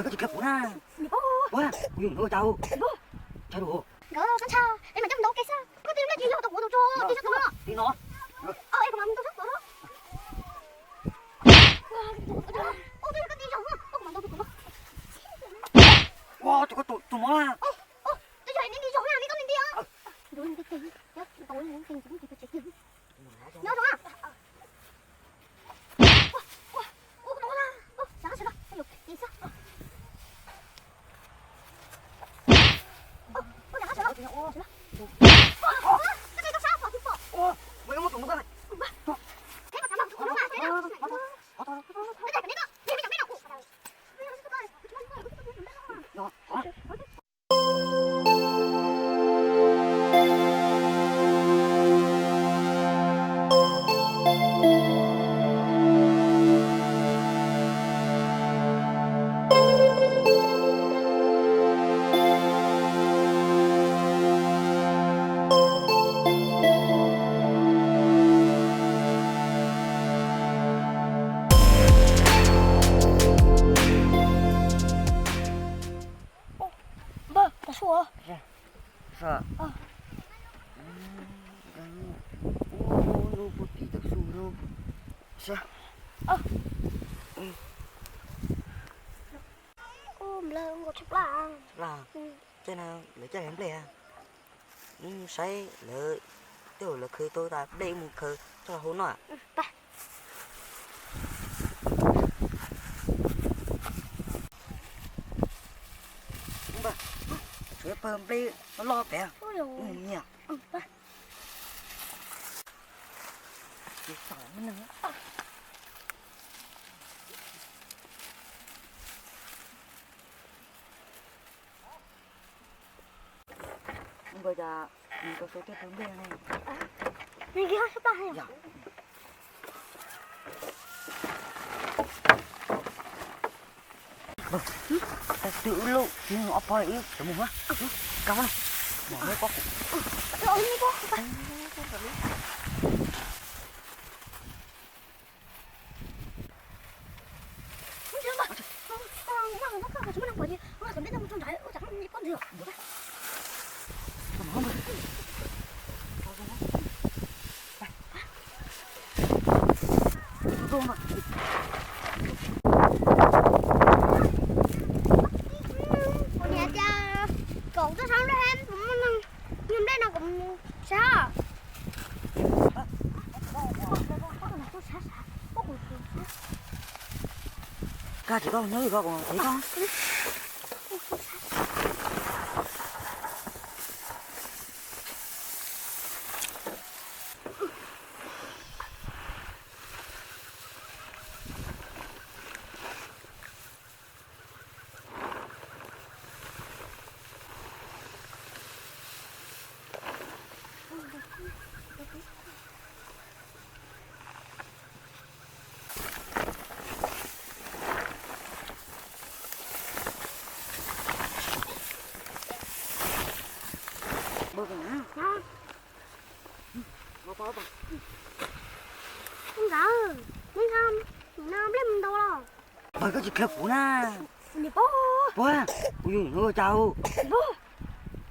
Koj tsis qhia kuv na. Ua, kuv yuav mus ua cas? Nkawd txhob ntshai, es mas coj mus ntau ke xwb. Koj twb nplej tsis yog tau kuv tus tso, tsis yog tus no. Li no. Es kuv mam mus ntau sab tod no. Ua, twb yog koj tib zoo, kuv mam ntau tus no. Ua, tus koj tus mov na. Twb yog nej tib zoo na, nej txhob li nti. Nyob zoo na. Npawg, tas su os. Ua, lub puag tim tav su no. Ua, nplej nkaus tshaj plaws. Tej no lawv coj nplej, wb mus saib lawv, tej zaum lawv khaws tau tas nplej wb mus khaws tso hauv no. Tshuav pawg nplej loj loj pem. Nyiam. Npawg, cas nws tau sau tej pawg nplej no? Nws nqis hauv sab tag heev. Twb wb lub, ob pog wb sawv mus, ka mus, mus pob kuv. Kuv niam tias kom tuaj sab nplej, kuv muaj neeg nplej no kuv mus sab. Koj tsis tau nyob li ko, kuv tau. Nkawd, neb nqa, nim no nplej mus ntau los? Npawg, koj tsis qhia kuv na. Puag, kuv yuav mus ua cas?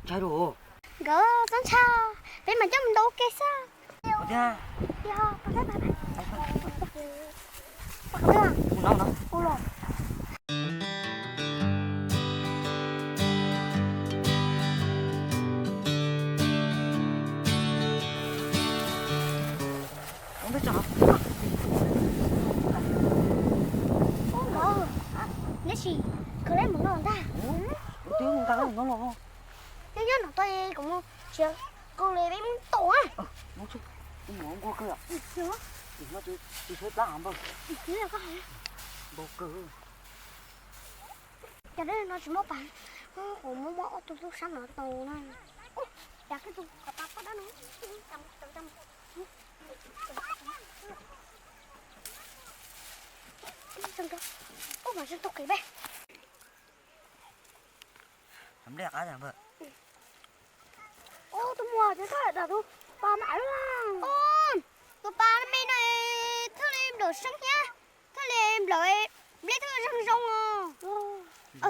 Ntshai rau. Nkawd txhob ntshai, peb mam coj mus ntau ke xwb. Ub, nkawd, neb sim khaws lej mus no ntag. Twb mus nqa lej no los. Nyob nyob no tau, kuv mus tsev, qw li peb mus tau na. Mus, mus nqua kawg. Tus no tsis saib plab npaum. Npaum kawg. Cas dab no tsis muaj pas, kuv muab muab ob tug lub sab no tau na. Cas koj tus kom pas poj dab no. Ub, mas zoo tau kev peb. Nplej qab. Ub, tus muam, cas koj lam dam tus pas mas. Ub, tus pas me no thwj li nplaum seeb thiab, thwj li nplaum, nplej thwj zoo zoo os.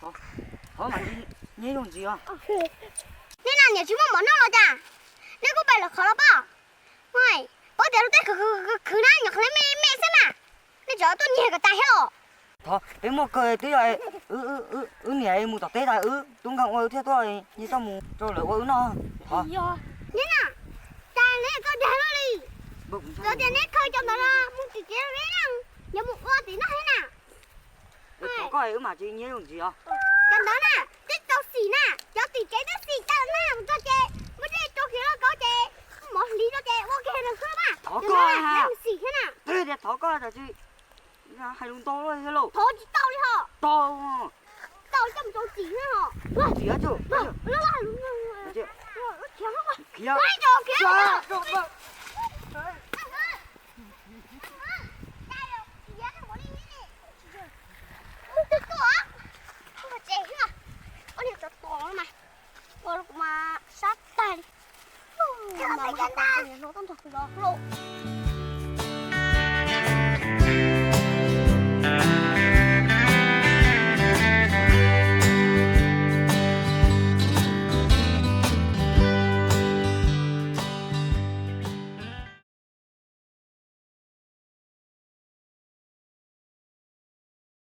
Thov mas nyiaj zoo ntxiv os. Neb na niam tsis muaj mov noj los cas? Neb kuj pais lawm qhov los pob. Pob tias lub teb khwv khwv na, nyuam qhuav li me me xwb na. Neb tseem tuaj nyiag kom tas thiab los. Thov, peb muaj kawg twb yog wb niam mus tom teb tas wb tub nkeeg ua wb thiaj tuaj nyiag txoj mus rau lawv ua wb noj. Neb na, cas neb koj dag luaj li. Lawv tias neb khaws cov ntawd los mus tim kev neb na, yuav mus ua tim noj thiab na. Thov koj wb mas tsis nyiaj zoo ntxiv os. Cov ntawd na, twb tau xim na, cov tim kev twb xim tag na, mus txog ces muab dej rau kiag lauj kaub ces mov hliv rau ces ua kiag rau xwb mas. Thov koj, mus xim thiab na. Twb tias thov koj tab sis hais lus ntau luaj thiab lauj. Thov tsis tau li ho. Tau. Tau coj mus rau txim thiab ho. Txim. Khiav.